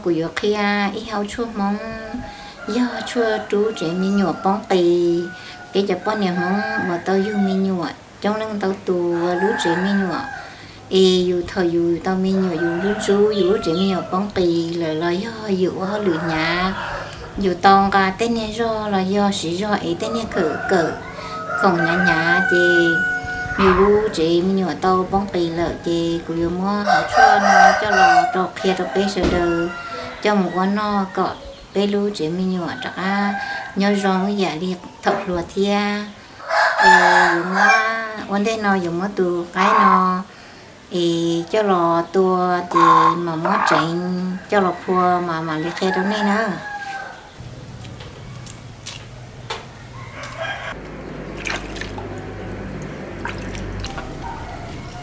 Kuv yuav qhia ib hau tshuaj Hmoob, yog tshuaj rub tsev me nyuam poob qis. Peb cov poj niam Hmoob uas tau yug me nyuam coob leej ntau tus, lub tsev me nyuam es yus thaum yus tau me nyuam yus nrub nrub yus lub tsev me nyuam poob qis lawm los yog yus ua hauj lwm hnyav, yus tau nqa tej niag zog los yog siv zog es tej niag khawm kawm khoom hnyav hnyav ces yus lub tsev me nyuam tau poob qis lawm ces kuv yuav muab hauv tshuaj no coj los rau qhia rau peb sawv daws coj mus ua noj kom peb lub tsev me nyuam rov qab nyob zoo ib yam li thaum hluas thiab. Es yuav muab ua ntej no yuav muab tus qaib no es coj los tua ces mam muab tseev coj los phua mas mam li qhia rau nej na.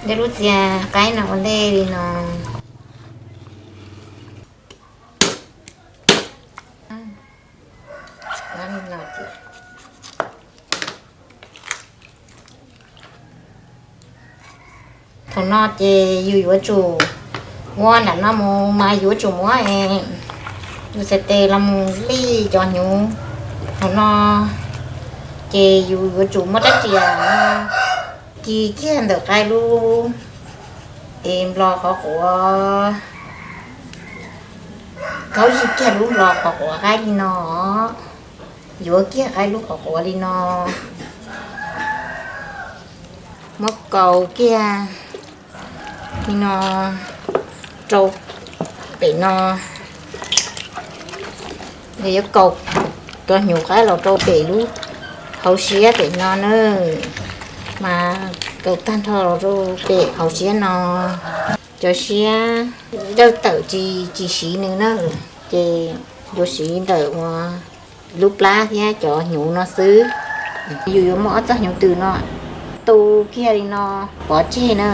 Dej lub txias qaib no ua ntej li no. Thaum no ces yus yuav tsum ua nram no mus mas yuav tsum muab tus xais tes los mus lij cov hnyuv. Thaum no ces yus yuav tsum muab rab riam no kis kiag ntawm qaib lub es nplos qhov quav, kaub zig kiag lub nplos qhov quav qaib li no, yuav kiag qaib lub qhov quav li no, muab kaus kiag li no rau pem no. Yuav kaus cov hnyuv qaib los rau pem lub hauv siab pem no na, mas kaus tag nrho los rau pem hauv siab no. Cov siab dawb tawm tsis tsis siv nws na, ces yuav siv ntawm ua lub plab thiab cov hnyuv no xwb. Yus yuav muab ob txoj hnyuv tws no tu kiag li no pov tseg na.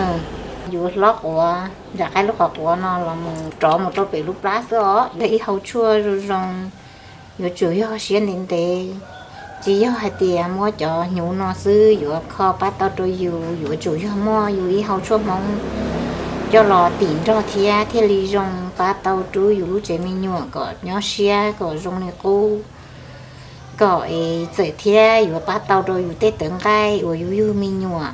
Yuav hlob quav nram qaib lub qhov quav no los mus rov mus rau pem lub plab xwb os. Yog ib hau tshuaj zoo zoo, yuav tsum yog siab ntev ntev, tsis yog hais tias muab cov hnyuv no xwb yuav kho pab tau rau yus, yuav tsum yog muaj yus ib hau tshuaj Hmoob coj los tim nrog thiab thiaj li zoo pab tau rub yus lub tsev me nyuam kom nyob siab kom zoo li qub, kom es txawm thiab yuav pab tau rau yus tej tawv nqaij uas yus yug me nyuam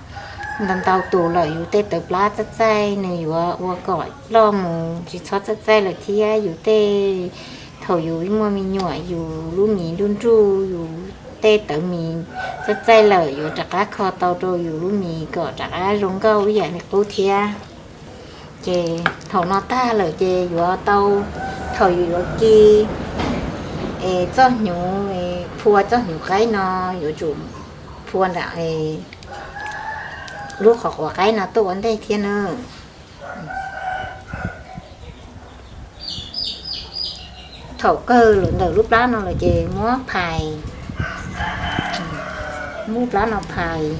ntau ntau tus lawm yus tej tawv plab txaij txaij nws yuav ua kom loj mus tsis txhob txaij txaij lawm thiab yus tej thaum yus muaj me nyuam yus lub mis nruj nruj yus tej tawv mis txaij txaij lawm yuav rov qab kho tau rau yus lub mis kom rov qab zoo nkauj ib yam li qub thiab. Ces thaum no tag lawm ces yuav tau, thaum yus yuav kis es txoj hnyuv, phua txoj hnyuv qaib no yuav tsum phua nram lub qhov quav qaib no tuaj ua ntej thiab na. Thaum kawg los ntawm lub plab no lawm ces muab phais, muab plab no phais.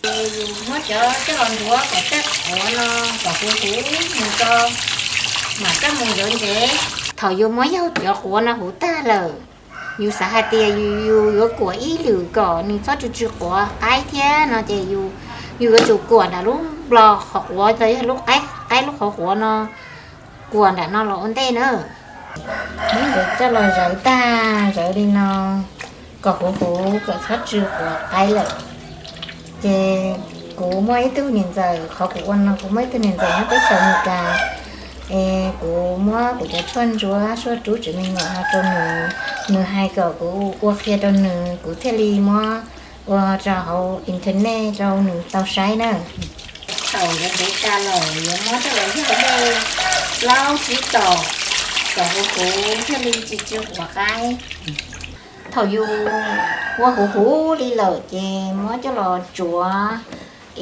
Ces yus muab cov coj los ntxuav kom tej quav no kom huv huv mus tso, mam coj mus ntxuav ntsev. Thaum yus muab yaug cov quav no huv tag lawm, yus xav hais tias yus yuav kuam ib lwm kom nws txhob tsw tsw quav qaib thiab no ces yus yuav tsum kuam nram lub nplos qhov quav los yog lub qaib, qaib lub qhov quav no, kuam nram no los ua ntej na. Muab ntawd coj los zawv tag zawv li no kom huv huv kom txhob tsw quav qaib lawm. Ces kuv muaj ib tug niam ntxawm, qhov kuv ua no kuv muaj ib tug niam ntxawm nyob teb chaws Amelikas, es kuv muab kuv cov tshuaj ntsuab tshuaj rub tsev me nyuam no rau nws, nws hais kom kuv ua qhia rau nws kuv thiaj li muab ua rau hauv internet rau nws tau saib na. Thaum yuav ntxuav tas lawm yuav muab coj los yog dej plaub tsib tom kom huv huv thiaj li tsis tsw quav qaib. Thaum yus ua huv huv li lawm ces muab coj los tsuav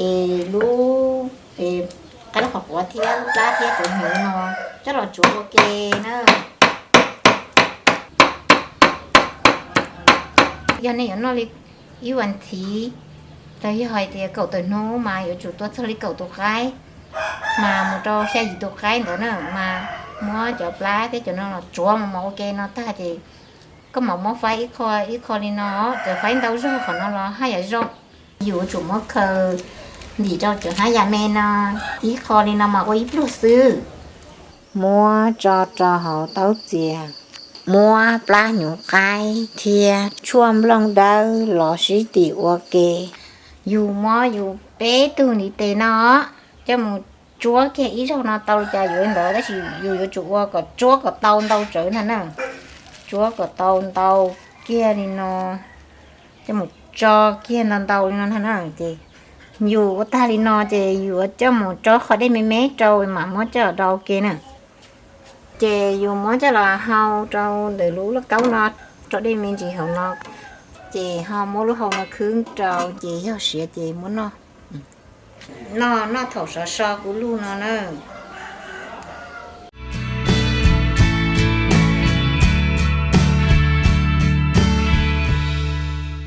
es lub, qaib lub qhov quav thiab lub plab thiab cov hnyuv no coj los tsuav ua ke na. Yog nej yuav noj li ib vas thiv los yog hais tias kaum tawm hnub mas yuav tsum tua txog li kaum tus qaib, mas mus rau xya yim tus qaib ntawd na mas muab cov plab thiab cov no los tsuav mus mos ua ke no tag ces koj mam muab faib ib qho ib qho li no, txawm faib ntau zog qhov no los haj yam zoo. Yus yuav tsum muab khaws Ntim rau cov hnab yas me no ib qho li no mas ua ib pluag xwb. Muab tso rau hauv taub txias, muab plab hnyuv qaib thiab tshuaj nplooj dawb los sib tim ua ke. Yus muab yus peb tug ntiv tes no coj mus tsuab kiag ib zaug no tau li cas yuav li ntawd, tab sis yus yuav tsum ua kom tsuab kom tau ntau tsawv ntag na. Tsuab kom tau ntau kiag li no, coj mus tso kiag ntau ntau li no ntag na. Ces yus ua tag li no ces yus yuav coj mus tso qhov dej me me rau mam muab coj los do ua ke na. Ces yus muab coj los hau rau ntawm lub lauj kaub no, rau dej me ntsis hauv no, ces ho muab lub hau no khwb rau ces yog siav ces muab noj. Noj noj thaum sov so kuv luj no na.